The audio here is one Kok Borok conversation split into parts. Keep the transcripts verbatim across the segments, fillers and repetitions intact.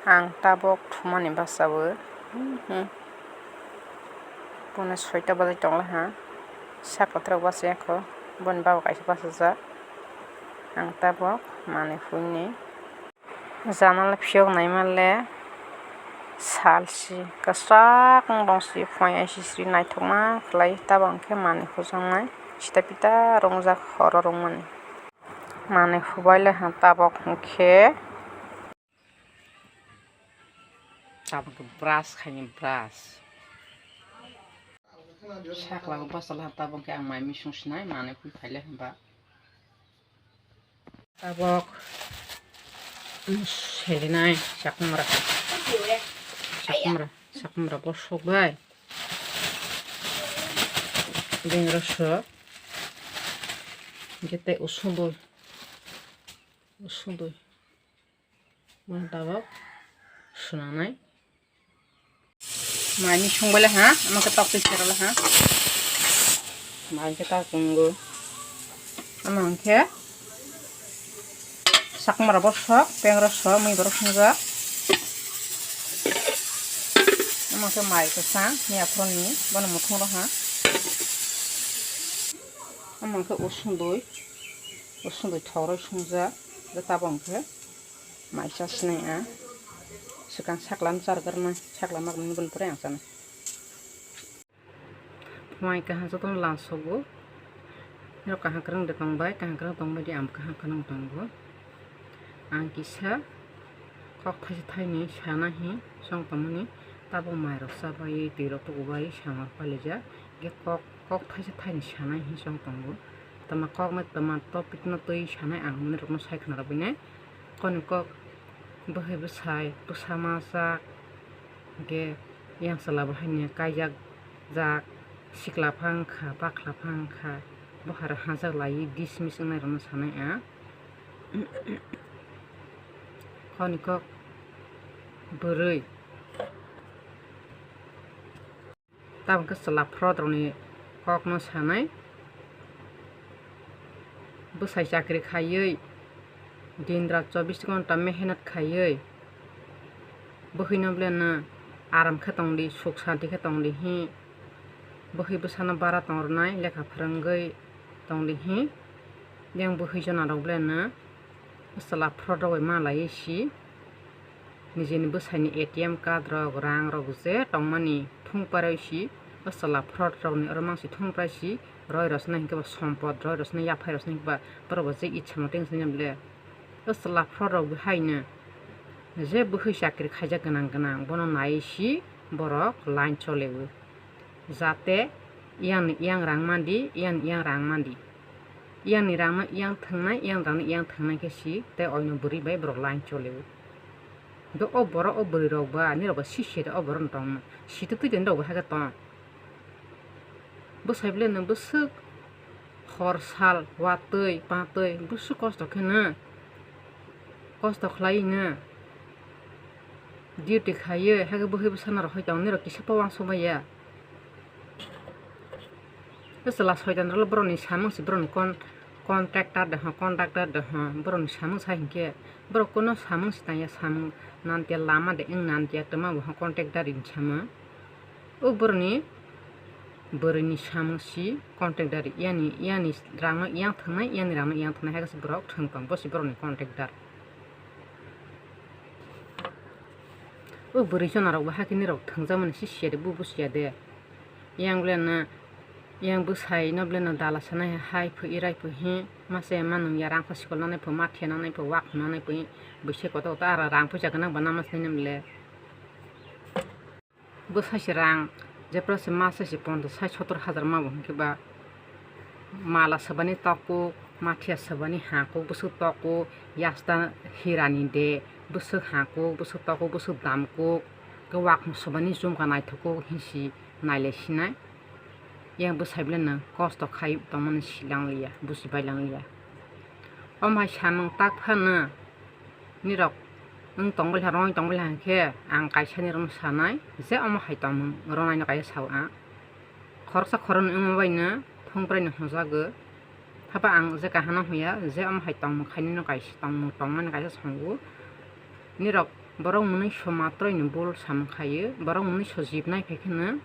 Ang tabok thumani bachao. Pune soita bajai tonglaha. Sak kotorok bachai kho. Boni baba kaisa bachajak. Ang tabok manwi huini. Janala phiyok naima le salsi kwchak wng tong si, phuya sisri naithokma khlai. Tabok hwnkhe manwi hujaknai sita pita rongjak horo rwngmani. Manwi hubai le ha tabok hwnkhe. Tabok khe brush khaini brush. Sakla o bachalaha tabok khe ang mai misung sinai manwi hui phaile hwnba. Tabok selinai chakumra. Chakumra, chakumra bosok bai. Beng rosok. Hwnkhe tei usudoi. Usudoi. Mano tabok sunanai. Mai ni songbai le ha, ama khe tok twi sero le ha. Mai khe tok tongo. Ama hwnkhe sakmara bosok, pengra sok, mui borok sungjak. Ama khe mai kwchang, miya phuroni, bono muthung rok ha. Ama hwnkhe usung dui, usung dui thok rok sungjak, tabok hwnkhe. Mai cha sinai ang. Swkang sakla no charwk rwna, sakla mak nini boni pore ang chanai. Mai kaham jotono lansogo. Nirok kaham kwrwng de tong bai, kaham kwrwng tong bai di, ang kaham kwrwng tongo. Ang kisa kok thaisa thaini sana hi song tongmani, tabuk mai rok cha bai, twi rok tubu bai, samar palijak. Ge kok, kok thaisa thaini sanai hi song tongo. Tama kok no tama topic no twi sanai ang nirok no sai khna rw bini. Koni kok bwhwi bwsai bwsa masa, hwnkhe yang chwla bo haino kaijak jak, sikla pha wngkha, bakla pha wngkha, bokhara hajak lai dismiss wngnai rokno sanai ang. Koni kok bwrwi. Tabuk khe chwla phrot rokni kokno sanai. Bwsai chakri khaiwi din rat chobbish ghonta mehenat khaiwi bwhwino beleno aram khe tongdi, suk santi khe tongdi hi. Bwhwi bwsano bara tongrwnai, lekha phrwngwi tongdi hi. Yang bwhwi jona rok beleno chwla phrot rok bai ma laiwi si. Nijini bwsaini A T M card rok, rang rok je tongmani thung paroi si, o chwla phrot rokni oro mangsi thung parai si, roi rosna hinkhe ba sompot, roi rosna yaphai rosna hinkhe ba borok bo je itsa mote wngsi nai le. O chwla phrot rok bo haino je bwhwi chakri khaijak gwnang gwnang bono nai si borok line chole o. Jate yang ni yang rang mandi, yang ni yang rang mandi. Yang ni rang no yang thwngnai, yang rang no yang thwngnai khe si, tei oino bwrwi bai borok line choli o. Do o borok o bwrwi rok ba, nirok ba si se de o borok no tong no. Si to twi de nirok bo hai khe tong. Bwsai bwle no bwswk hor sal watwi patwi bwswk kosto khe no. Kosto khlai no. Duty khaiwi, hai khe bwhwi bwsano rw hai tong nirok kisa po uansuk bai ya. Bwsala soitan rok borokni samung se borokni con-, contractor de ho, conductor de ho, borokni samung sa hinkhe borok kuno samung se tangya, samung nantiya, lama de wng nantiya, twma bo ho contractor ni samung. O borokni bwrwini samung si contractor, yani, yani rangno yang thwngnai, yani rangno yang thwngnai, hai khe borok thwng tong, bo se borokni contractor. O bwrwi chona rok bo hakhe nirok thwngjakmani si siya de, bo bo siya de. Yang beleno, yang bwsai no beleno dala sanai hai phui rai phui hi, masa ya manung ya rang pha sikol nanai phui, mathiya nanai phui, wak nanai phui, bwsai kotor kotor aro rang puisa gwnang bo nama sinai nam le. Bwsai se rang, jephru se masa se ponto sai sotor hajar ma bo hinkhe ba. Mala swbani tokuk, mathiya swbani hakuk, bwswk tokuk, yasta hirani de, bwswk hakuk, bwswk tokuk, bwswk damkuk, khe wakmung swbani jumka naithokuk hinsi nailai sinai. Yang bwsai beleno kosto khai tongmani silang liya, busi bai lang liya. Omo hai samung tak phano nirok wng tongbailha, rwngwi tongbailha hinkhe ang kaisa nirokno sanai je omo hai tongmung rwnaino kaisa sao ang. Khoroksa khoroknwi wngma baino thungpraino hwnjago. Haba ang je kahano hwnya je omo hai tongmung khainino kaisa tongmung tongmani kaisa songo. Nirok Borok mwnwi soma troini bul samung khaio, borok mwnwi sojib nai phai kheno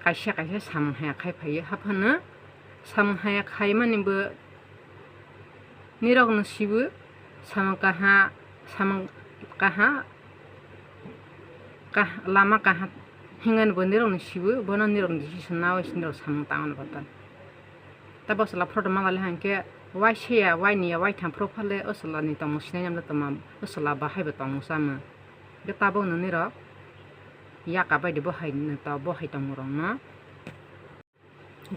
kaisa kaisa samung haya khai phaio, haphano samung haya khaimani bo nirokno sibo samung kaha, samung kaha, kah-, lama kaha hinganbo nirokno sibo, bono nirokni decision naui se nirok samung tangmani bata. Tei bo chwla phroto manlai hwnkhe, waisa ya, waini ya, waitham phro phale o chwlani tongmung sinai namle tongma, o chwla bahai bo tongmung chamung. Hwnkhe tabukno nirok yaka baidi bo hai to, bo hai tongmung rokno.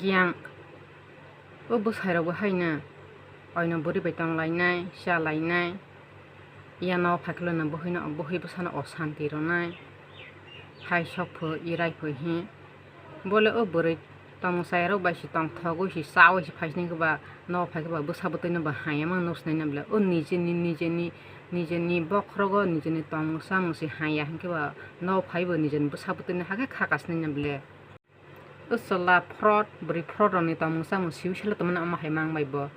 Yang o bwsai rok bo haino oino bwrwi bai tong lainai, cha lainai, yano phaikhwlano bwhwino, bwhwi bwsano osanti rwnai, hai sok pho, irai pho hi. Bole o bwrwi tongmung chayarok bai se tongthogwi se chaui se phaising khe ba, no phai khe ba bwsa bwtwino bo haya ma nuksinai na bole. O nijeni, nijeni, nijeni bokhorogo nijeni tongmung chamung se haya hinkhe ba, no phai bo nijeni bwsa bwtwino hakhe kha kasinai na bole. O chwla fraud, bwrwi fraud rokni tongmung chamung siui sele tongmani omo hai mang bai bo.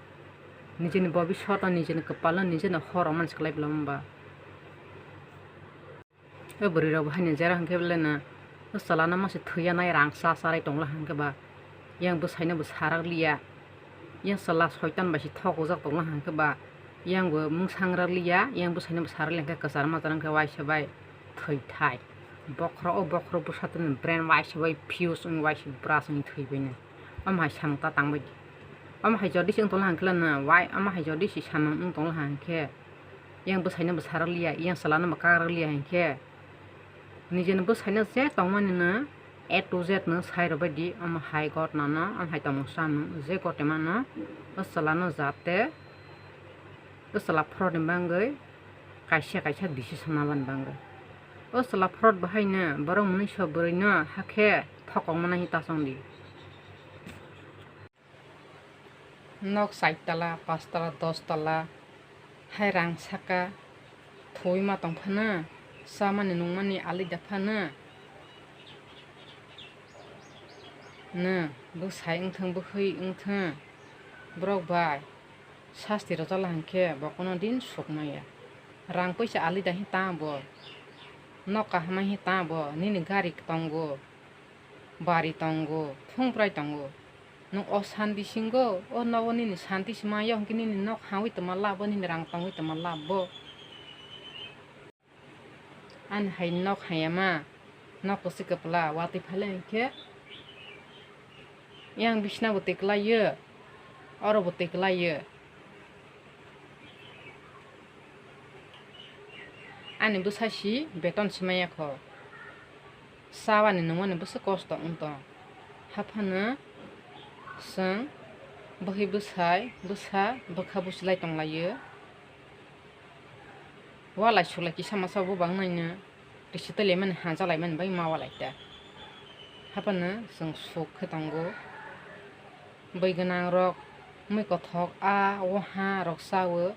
Nijeni bobiswt no, nijeni kwpal no, nijeni hor rok mansi kwlai bwlai ba. O bwrwi rok bo haino jera hinkhe belai no o chwla no masa thwiya nai rang cha charai tongla hinkhe ba, yang bwsai no bo sarak liya, yang chwla soitan bai se thok ujak tongla hinkhe ba, yang bo mungsang rak liya, yang bwsai no bo sarak liya hinkhe kwchar majra hinkhe waisa bai thwi thai. Bokhorok, o bokhorok bwsa tongmani brain waisa bai fuse wng, waisa brush wng thwi bai no. Omo hai samung ta tang bai di. Omo hai jodi se wng tongla hinkhe no, wai, omo hai jodi se samung wng tongla hinkhe. Yang bwsai no bo sarak liya, yang chwla no bo kagrak liya hinkhe, nijeni bwsai no je tongmani no A to Z no sai rwbai di, omo hai gotna no, omo hai tongmung chamung je gotema no, o chwla no jate o chwla fraud ni bagwi kaisa kaisa decision nabani bagwi. O chwla fraud bo haino borok mwnwi so bwrwi no hakhe thokong mano hi ta chong di. Nok char tala, panch tala, dos tala hai rang saka thwi ma tong phano, chamani nungmani alida phano. No bwsai wngthang, bwkhwi wngthang, borok bai sasti rwjala hinkhe bo kono din suk maya. Rang puisa alida hi ta bo, nok kaham hi ta bo, nini gari tongo, bari tongo, thung bwrai tongo. Nwng o san bisingo, o nogo nini santi se maya, hwnkhe nini nok hawi tongma labo, nini rang tongwi tongma labo. Ani hai nok hayama, nok kwchwk kwpla watwi phale hinkhe, yang bisna bo twi kwlaiyo, oro bo twi kwlaiyo. Ani bwsa si beton se maya kho. Chabani nungmani bwswk kosto wng tong. Haphano chwng bwkhwi bwsai bwsa bwkha buchilai tonglaio. Walai suklai kisa masa bo bang naino. Risi twi laimani, haja laimani bai ma walai ta. Haphano chwng suk khe tongo. Bwi gwnang rok, mui kothok, a, o ha rok chawo.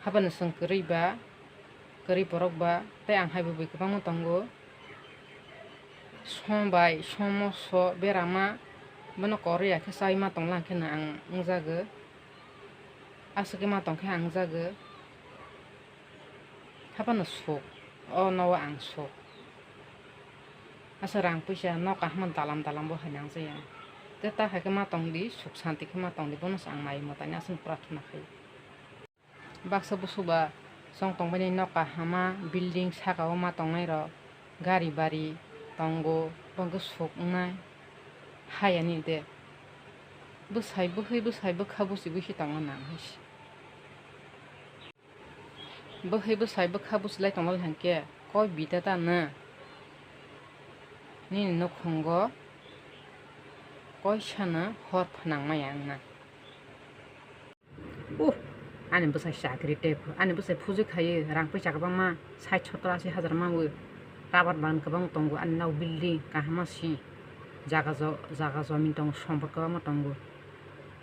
Haphano chwng kwrwi ba, kwrwi borok ba, tei ang hai bo bui kwbangma tongo. Som bai, somo so, berama, bono korwi ya khe chai ma tongla hwnkhe no ang wngjago. Aswk khe ma tong khe ang wngjago. Haphano suk, o nogo ang suk. Aswk rang puisa nok kaham dalam dalam bo hai nang jaya. Tei ta hai khe ma tong di, suk santi khe ma tong di, bono se ang nai mwtai ni aswk prathana khai. Baksa busuba chwng tongmani nok kahama, building saka o ma tongnai rok, gari bari tongo, bo hwnkhe suk wngnai, hayani de. Bwsai bwkhwi, bwsai bwkha busi busi tongna nang hai se. Bwkhwi bwsai bwkha busi lai tongna hwnkhe koi bida ta no nini nukhungo koi sano hor phnang maya wngna. Uh, ani bwsai chakri tei phu-, ani bwsai phuju khaio, rang puisa kwbangma, sait sottor asi hajar manwi, rubber bagan kwbang tongo, ani nok building kahama si, jaga jo-, jaga jomin tongo, sompor kwbangma tongo.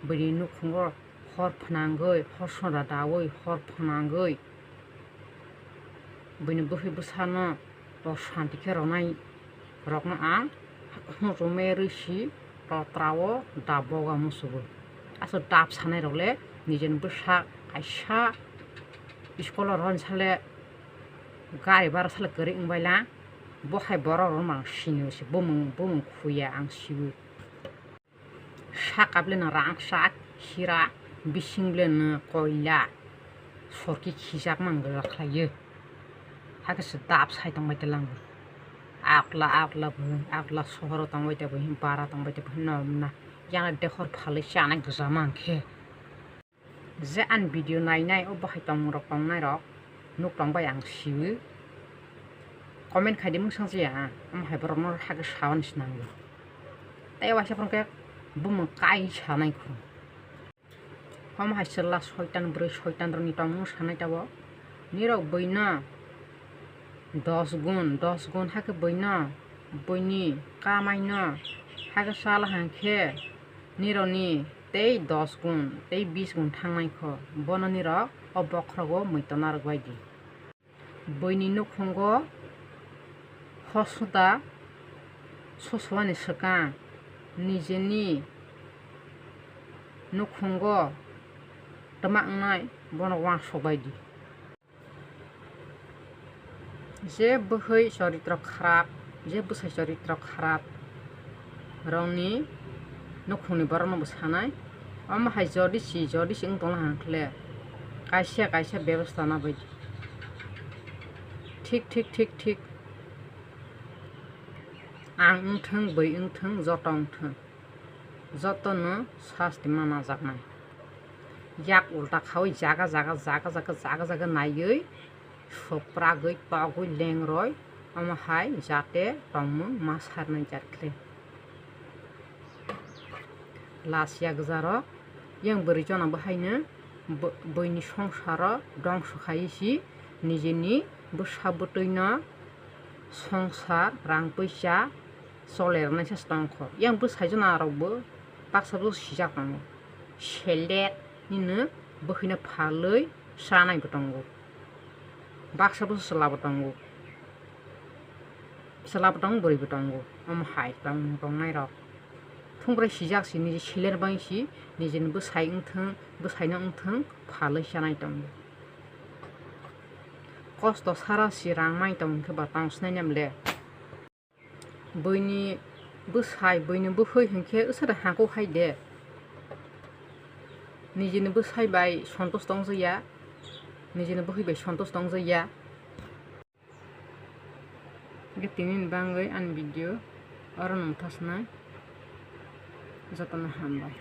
Bini nukhungo hor phnangwi, hor sora dawi, hor phnangwi, bini bwkhwi bwsano bo santi khe rwnai rokno ang rume rwisi totra o dap boga musugo. Aswk dap sanai rok le nijeni bwsa kaisa school o rw sale Gari bara sala kwrwi wngbaila. Bo hai borok rok mang sini se bumung bumung khuya ang siwi. Sak kaplino rangchak hira bising bleno koila sorki khijakma wng khlaio. Hakhe se dap sai tongbai talang. Akla akla bo akla sohoro tongbai tabo bara tongbai tabo norna. Yang dekhor phalwi chanai gwjama hwnkhe. Je ani video nainai o bahai tongmung rok tongnai rok nuk tongbai ang siwi comment khaidi mung sangsi ya ang omo hai borok no hake sawan sinango tei waisa phone khe bumung kai sanai khu omo hai chwla soitan bwrwi soitan rok ni tongmung sanai tabo nirok bwino dos gun dos gun hake bwino bwini kamai no hake sala hangkhe nironi tei dos gun tei bis gun thangnai kho, bono nirok o bokhrogo muitonarok bai di. Buini nukhungo hosuda sosoani swkang nijeni nukhungo twma wngnai bono uansuk bai di. Je bwhwi choritro kharap, je bwsai choritro kharap rokni nukhungni borokno bo sanai. Omo hai jodi si, jodi si wng tongla hwnkhe kaisa kaisa bebostha na bai di. Thik, thik, thik, thik. Ang wngthwng, bui wngthwng, joto wngthwng. Jotono sasti manajaknai. Yak ulta khaui jaga jaga, jaga jaga, jaga jaga naiwi sopragwi, togwi, lengroi, omo hai jate tongmung ma sarnai jat khe. Las yakjaro yang bwrwi jona bo haino bo-, buini songsaro dongso khaiwi si nijini bwsa bwtwino songsar rang puisa cholernaisa se tongkho. Yang bwsai jona rokbo baksa bwsa sijak tongo. Selet nini bwkhwino phalwi chanai bo tongo. Baksa bwsa chwla bo tongo. Chwla bo tongo, bwrwi bo tongo. Omo hai tong tongnai rok. Thungbai sijak si niji seler bai si nijini bwsai wngthwng, bwsaino wngthwng phalwi chanai tongo. Kosto sara si rang mai tong hwnkhe ba tong sinai nem le. Buini bwsai, buini bwhwi hwnkhe wsada hangkuk hai de. Nijini bwsai bai sontos tongjakya, nijini bwhwi bai sontos tongjakya. Hwnkhe tini ni bagwi ani video oro no mwthasnai. Jotono hambai.